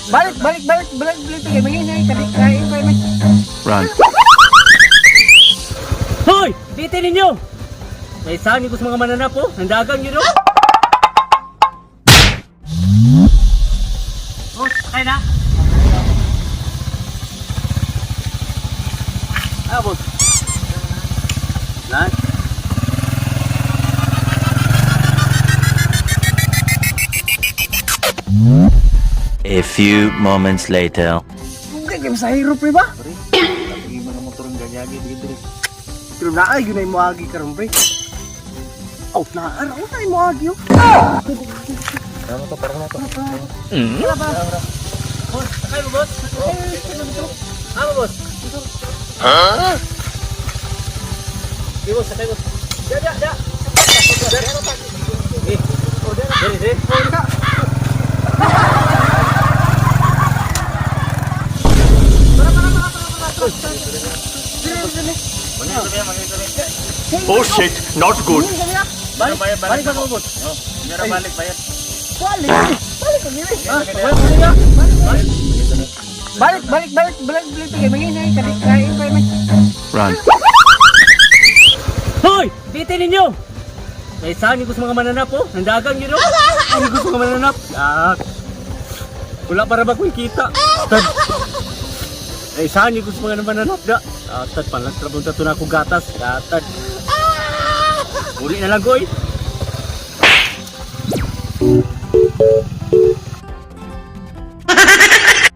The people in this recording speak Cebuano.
Balik, balik, balik, balik, balik. Kay manginay, kadi kain pa man. Run. Hoy! Dito ninyo! May saan ko sa mga mananap oh. Nandagang yun oh. Oh, sakay na. Ah, boss. Lan. A few moments later. Dugay kay sa hero pre ba? Lagi mo na motor ang gagagi dito. Pero naa gyud ay moagi karon pre. Oh, naa ra ay moagi oh. Parang to, parang na to. Boss, sakay mo, boss. Ah, boss. Huh? Di, boss, sakay, boss. Da, da, da. Eh, dere, dere. Oh shit, not good. Balik, balik, balik, boss. Balik, bayar. Balik, balik ko diri. Ah, balik, balik, Balik, balik, balik, balik, balik kay manginay, kadi kain pa man. Run. Hoy! Dito ninyo! May saan ko sa mga mananap oh. Nandagang yun oh. Ano ko sa mga mananap? Ah, wala para ba kong kita? Tad. May saan ko sa mga mananap da. Ah, tad palang trabon tato na akong gatas. Ah, tad. Uli na lang ko eh.